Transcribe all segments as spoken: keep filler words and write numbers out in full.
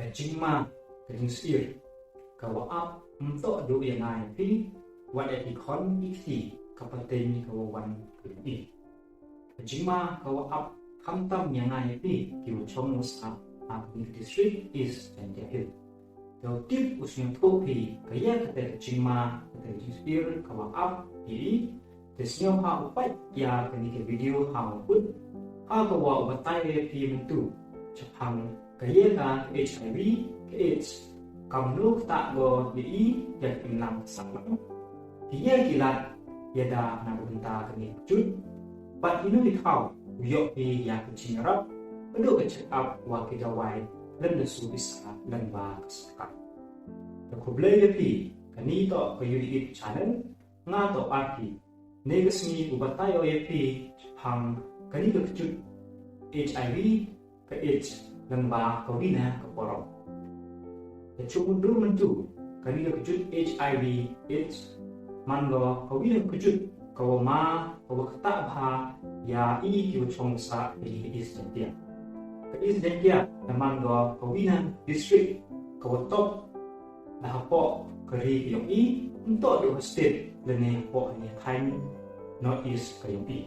Ka jingma, ka jingsir, ka wa ap, ym toh du ya nga ya phi, wat ya ki khon ki kti, ka pateng ka wa wan ka i. Ka jingma ka wa ap khamtam ya nga ya phi, ki wa chong wa sah ha ka district East Jaintia Hills. Te u tip u sngewthuh phi, ka ya kata ka jingma, kata ka jingsir, ka wa ap ya i, te sngewbha u peit ya kani ka video ha u kut, ha ka wa u batai ya phi mynta, chaphang ka ya ka H I V, ka AIDS, kamno ktah ko ya i, ya ka imlang ka sahlang. Ki ya ki lad yada na ka bynta kani ka kjut. Bad ino i thaw u yoh phi ya ka jingrap, ka duk ka check up wa ki dawai, lem da su pisa lem wa ka sorkar. Te khublei ya phi, kani toh ka U D F channel, nga toh Arki. Ne ka sngi u batai o ya phi, hang kani ka kjut H I V, ka AIDS, lem wa ka wi na ka porok. Te chumut dur mynta, kani ka kjut H I V AIDS, man ko ka wi na ka kjut, ka wa ma, ka wa ktah bha, ya i ki wa chong sah, ya i East Jaintia. Ka East Jaintia, na man ko ka wi na district, ka wa top, na hapoh ka ri ka yong i, ym toh du ha state, lane hapoh ha i thaiñ North East ka yong i.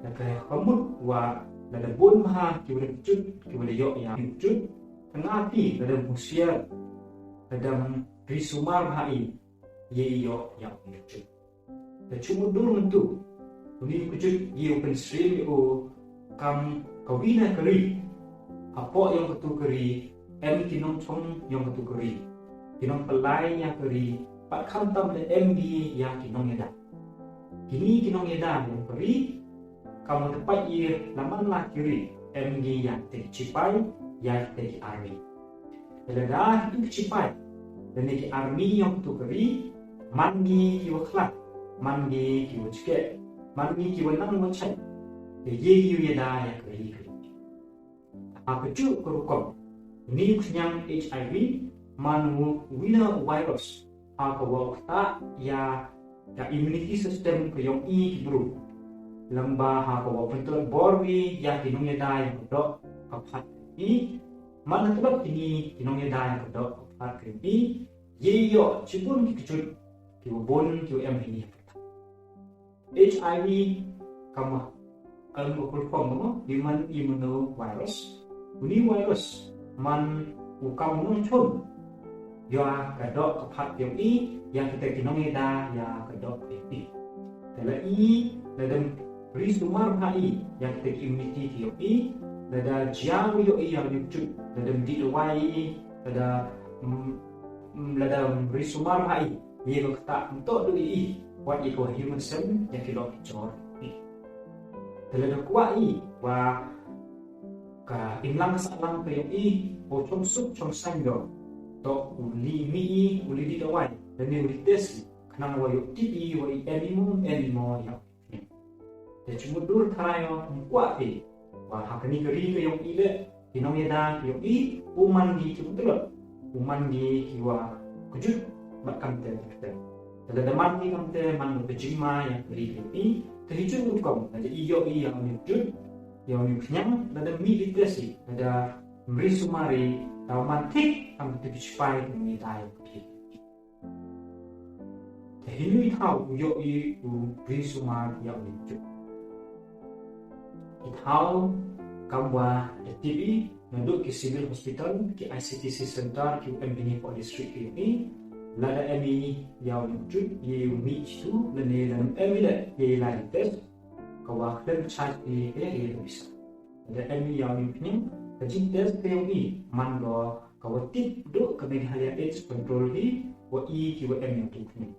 Te ka kamut wa lada bun bha ki wa da kjut, ki wa da yoh ya kjut, te nga phi lada husiar, lada ri sumar bha i, ye i yoh ya kjut. Te chumut dur mynta, uni u kjut ye u pynsyriem ya u kam ka wi na ka ri. Hapoh yong katu ka ri, em ki nongchong yong katu ka ri, ki nongpynlai ya ka ri, bad khamtam le em ki ya ki nongyada. Kini ki nongyada yong ka ri, kam wa da pait i la man la ki ri, em ki ya te ki chipai, ya te ki army. Te lada ki chipai, lane ki army yong katu ka ri, man ki ki wa khlad, man ki ki wa chkeh, man ki ki wa nang wa chait, te ye ki wa yada ya ka ri ka ri. Ha ka juh ka rukom, uni u khñiang H I V, man u wi na u virus, ha ka wa u ktah ya ka immunity system ka yong i ki bru. Lem wa ha ka wa pyntlot bor wi ya ki nongyada ya ka doh ka phad i, man ha tlot kini ki nongyada ya ka doh ka phad ka i, ye yoh chibun ki kjut, ki wa bun, ki wa em hini ha ka H I V, kam wa, em ko full form ko, human immunovirus. Uni virus, man u kam nongchon ya ka doh ka phad yong i, ya kita ki nongyada ya ka doh ka yong i. Te la i, lada ri sumar bha i ya kita ki immunity ki yong i, lada jia u yoh i ya u kjut, lada ym dih dawai i, lada, mm, mm, lada ri sumar bha i, ye ko ktah ym toh du i, wat ye ko human sem, ya ki lok ki jor i. Te lada kwah i wa ka imlang ka sahlang ka yong i, u chong suk chong saiñ ko, toh u li mih i, u li dih dawai, lane u li test i, khnang wa yoh tip i wa i em i mo, em i mo ya. Te chumut dur tharai o, ym kwah phi wa ha kani ka ri ka yong i le, ki nongyada ki yong i, u man ki ki wa tlot, u man ki ki wa kjut, bad kamte kamte. Te lada man ki kamte, man ka jingma ya ka ri ka yong i. Te hi ju u kam, lada i yoh i ya uni u kjut, ya uni u khñiang, lada mih i test i, lada ym ri sumar i, da man thik kam katu ki chipai ki nongyada ya ka ri. Te hini i thaw u yoh i u ri sumar ya uni u kjut. I thaw kam wa da tip i, nadooh ki civil hospital, ki I C T C center, ki em hini hapoh district ki yong i, lada em i ya uni u kjut, ye u mih chitu, lane lada ym em i le, ye i lai test, ka wa khlem charge i, ye i pisa. Lada em i ya uni u khñiang, ka jingtest ka yong i, man ko ka wa tip du ka Meghalaya AIDS Control hi, wa i ki wa em ya u khñiang.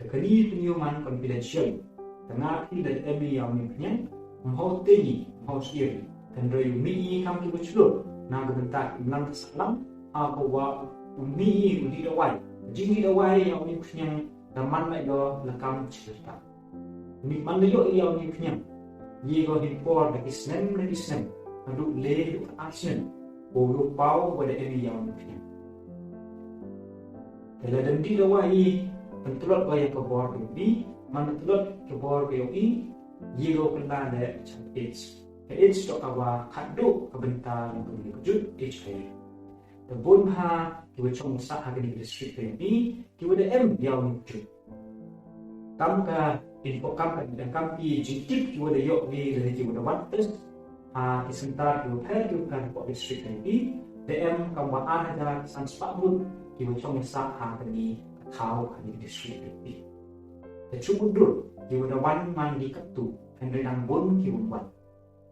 Te kani pynyoo man confidential. Te nga phi lada em i ya uni u khñiang, ym hoi teng i, ym hoi syier i. Hynrei u mih i kam ki wa chlur, na ka bynta ka imlang ka sahlang, ha ka wa u mih i u dih dawai. Jingdih dawai ya uni u khñiang, da man la yoh la kam chirta. Uni man la yoh i ya uni u khñiang, ye ko hi por da ki snem, da ki snem, hadooh le, hadooh ar snem, wow yoh paw wa da em i ya uni u khñiang. Te lada ym dih dawai i, pyntlot ko ya ka bor ka yong i, man pyntlot ka bor ka yong i, ye ko pynlai le cha AIDS. Ka AIDS toh ka wa khaddooh ka bynta yong kani ka kjut H I V. Da bun bha ki wa chong wa sah ha kani ka district ka yong i ki wa da em ya u ni u jut. Kam ka info, kam ka, kam ki jingtip ki wa da yoh ki, lane ki wa da wan test ha ki center ki wa pher ki wa pher hapoh district ka yong i, da em kam wa ar hajar san spah ngut ki wa chong wa sah ha kani ka thaw, ha kani ka district ka yong i. Da chimut dur ki wa da wan man ki katto, hynrei dang bun ki wa wan.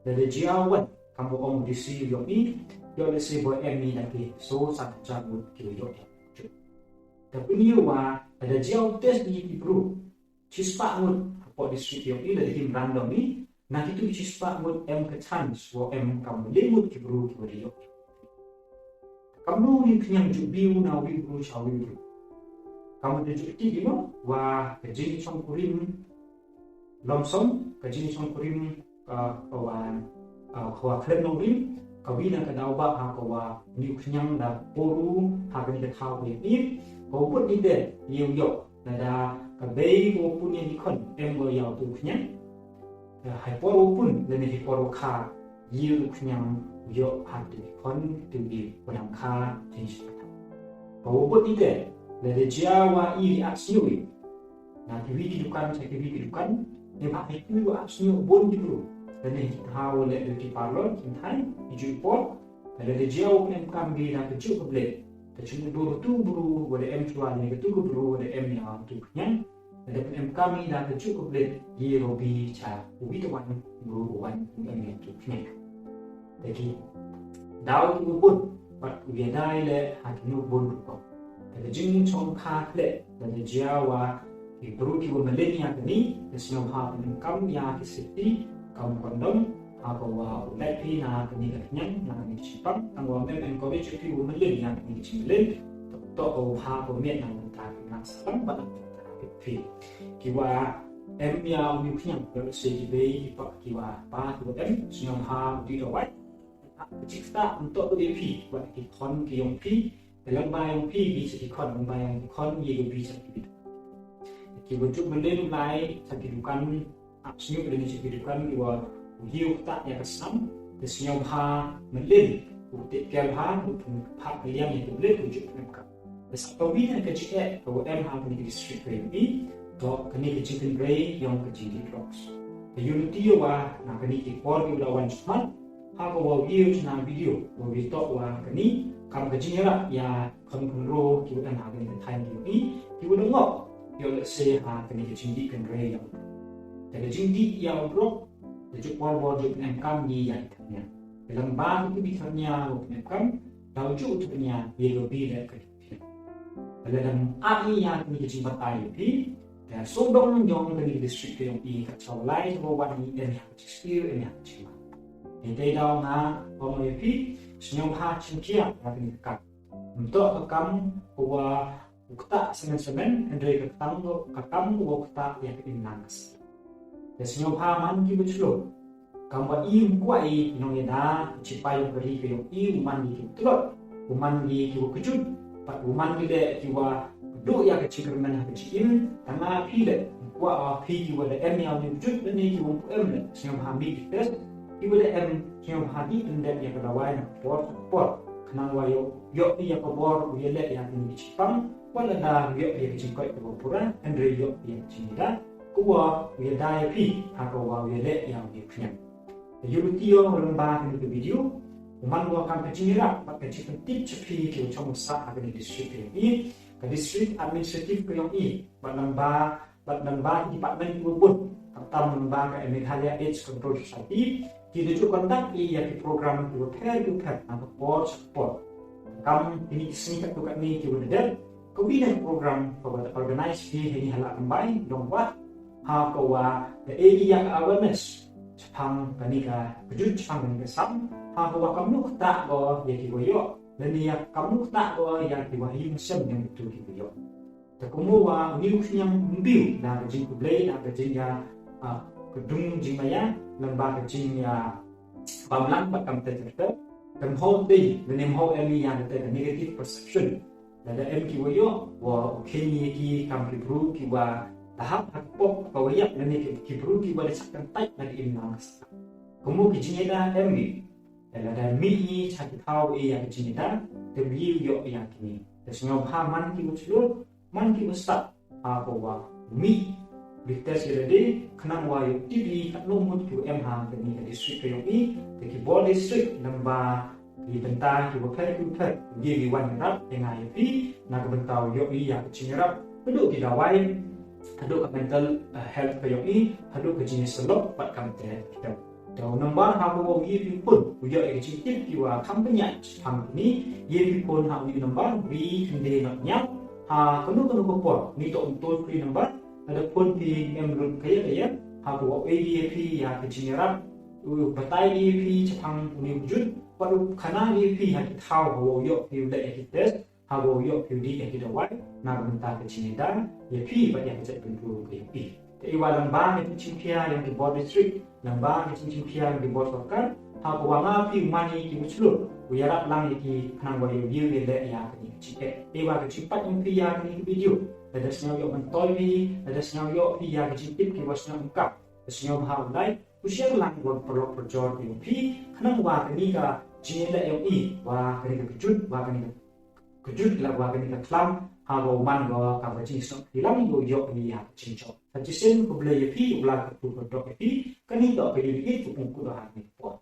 Da da jia wan, kam wa ong u D C yong i, yoh lehse bo em i da ki soo san hajar ngut ki wa yoh ya u jut. Da pyni wa da da jia u test i ki bru chispah ngut hapoh district yong i, da da him random i, na kitu chispah ngut em ka chance wa em kam le ngut ki bru ki wa da yoh. Kamno u ni u khñiang jooh biew na wi u bru cha wi u bru. Kam wa da jooh tip i mo wa ka jingchong kurim lom song, ka jingchong kurim, ah, ka wa, ah, ka wa khlem nongrim, ka wi na ka daw ba ha ka wa u ni u khñiang da por u ha kani ka thaw ka yong i, ka wa bud ni te ye u yoh, lada ka bei ka wa pun ya ki khon em ko ya utu u khñiang. Ka hai por u pun, lane hai por u kha, ye u khñiang u yoh ha tu ki khon tu ki wa dang kha, jin shi kata. Ka wa bud ni te, lada jia wa i ri ap sñiuh i na ki wi ki dukan cha ki wi ki dukan, ne bha hai tu wa ap sñiuh bun ki bru, lane ki thaw wa leh ki parlor, ki thai, ki jooh por, lada jia wa em kam ki da ka jooh ka blet, da chimut dur tu bru wa da em chwa, lane ka tu ka bru wa da em ya tu khñiang, da pyn em kam i da ka jooh ka blet, ye ro bi cha u wi ta wan, bru u wan, u em ya tu khñiang. Da ki daw ki u bun, bad u ya dai le ha ki nu bun rukom. Da ka jingchong kha khleh, da da jia wa ki bru ki wa mlien ya kani, da sñiawbha pyn em kam ya ki safety, kam condom, ha ka wa u lait phi na kani ka khñiang, na kani ka chipang, tang wa mem encourage phi wa mlien ya kani ka chimlien, to, to ka wa bha ka wa miat na ka ta ki na salam, bad na ka ta ki phi. Ki wa em ya u ni u khñiang, yoh lehse ki bei, ki pa, ki wa pa, ki wa em, sñiawbha u di da wai. Ha ka jingktah, ym toh ka ya phi, wa ki khon ki yong phi, ka lyngba yong phi, bi cha ki khon, lyngba yong ki khon, ye ka bi cha ki bi. Ki wa jooh mlien lai cha ki dukan, ap sñiuh lane cha ki dukan ki wa u ye u ktah ya ka snam, da sñiawbha mlien, u tip kiar bha, u pynphah ka liang ya ka blet, u jooh pyn em kam. Da sa ka wi na ka jingeh ka wa em ha kani ka district ka yong i, toh kani ka jingkynrei yong ka jingdih drugs. Ka yoh luti ya wa na kani ki por ki wa da wan chmat, ha ka wa u ye u chna video, wa u ye toh wa kani kam ka jingyarap ya khon khynraw ki wa da na kani ka thaiñ ka yong i, ki wa da ngop, yoh lehse ha kani ka jingdih kynrei yong. Da ka jingdih ya u drug, da jooh por bor jooh pyn em kam ni ya ki thaiñ. Ka lyngba ki tu ki thaiñ wa pyn em kam, da u jooh u thaiñ ye ka bi le ka Lada ap i ya kani ka jingbatai ya phi, da sawdong yong kani ka district ka yong i, ka chaw lai chaw wan i, em ya ka jingspir, em ya ka jingma. Ni te daw nga ong ya phi, sñiawbha chimkhia ya kani ka kam. Ym toh ka kam ka wa u ktah semen semen, hynrei ka kam ka, ka kam ka wa u ktah ya ka imlang ka sa. Da sñiawbha man ki wa chlur. Kam wa i ym kwah i nongyada, ki chipai yong ka ri ka yong i, u man ki ki tlot, u man ki ki wa kjut, pat u man ki le ki wa duh ya ka jingkyrmen ha ka jingim, tang nga phi le, ym kwah wa phi ki wa da em ya u ni u kjut, lane ki wa ym pu em le, sñiawbha mih ki test, ki wa da em, sñiawbha dih pyndep ya ka dawai na ka por, ka por. Khnang wa yoh, yoh phi ya ka bor, u yaleh ya kini ki chipang, wa lada yoh phi ya ka jingkoit ka wa pura, hynrei yoh phi ya ka jingda, ka wa u yada ya phi, ha ka wa u yaleh ya u ni u khñiang. Yoh luti yong u lyngba kani ka video, u man wa kam ka jingyarap, bad ka jingpyntip cha phi ki wa chong wa sah ha kani ka district ka yong i, ka district administrative ka yong i, bad lyngba, bad lyngba ki department ki wa bun, khamtam lyngba ka Meghalaya AIDS Control Society, ki da ju conduct i ya ki program ki wa pher ki wa pher, na ka por cha ka por. Kam kini ki sngi katto katni ki wa da dep, ka wi na ka program ka wa da organize phi heini ha Ladrymbai, Nongwah, ha ka wa da e i ya ka awareness chaphang kani ka kjut, chaphang kani ka sam, ha ka wa kamno ktah ko ya ki wa yoh, lane ya kamno ktah ko ya ki wa ha yung sem yong kitu ki wa yoh. Te kumno wa u ni u khñiang ym biew na ka jingkhublei, na ka jingya, ah, ka dung jingmaya, lyngba ka jingya bamlang bad kam te te te. Te ym hoi te, lane ym hoi em i ya te te negative perception. Lada em ki wa yoh, wa u kheiñ ya ki kam ki bru ki wa da hap ha ka pop ka wa yap, lane ki, ki bru ki wa da chah kyntait na ka imlang ka sa. Kumno ki jingyada em i. Te lada mih i cha ki thaw i ya ka jingyada, te ym ye u yoh ya kini. Te sngewbha man ki wa chlur, man ki wa stad, ha ko wa mih, bi test ya lade, khnang wa yoh tip i katno mut ki wa em ha kani ka district ka yong i, te ki bor district, namba ki bynta ki wa pher ki wa pher, ki wa wan yarap, te nga ya phi, na ka bynta u yoh i ya ka jingyarap, hadooh ki dawai, hadooh ka mental, eh, health ka yong i, hadooh ka jingyasalok, pat kamte, kita. Te u number ha ko wa ye phi phone, u yoh ya ka jingtip ki wa kham bniah, kham ni, ye phi phone ha u number, wi khynde nod ynñiaw, ha kano kano ka por, ni toh u toll free number, lada phone phi em lut ka ya ka ya, ha ko wa e ya phi ya ka jingyarap, u batai ya phi chaphang u ni u jut, pat u khana ya phi ha ki thaw ha wa u yoh phi u leh ya ki test, ha wa u yoh phi u dih ya ki dawai, na ka bynta ka jingïada ya phi bad ya ka jaitbynriew ka yong i. Te i wa lyngba ka jingchimkhia yong ki bor district, lyngba ka jingchimkhia yong ki bor sorkar, ha ko wa nga phi u man i ki wa chlur, u yarap lang ya ki khnang wa yoh yoh ya leh ya kani ka jingeh. I wa ka jingpat yong phi ya kani ka video, lada sngewyoh myntoi phi, lada sngewyoh phi ya ka jingtip ki wa sngewemkam, te sngewbha u like, u share lang wa paralok parajor ki yong phi, khnang wa kani ka jingleh yong i, wa kani ka kjut, wa kani ka kjut, la wa kani ka khlam, ha wa u man ko ka wa jingsngew ki lang yoh yoh ya ka jingchok. Te chisien khublei ya phi, u Blai ka tu ka dok ya phi, kani toh ka Unit eight, u pung ku da ha ni por.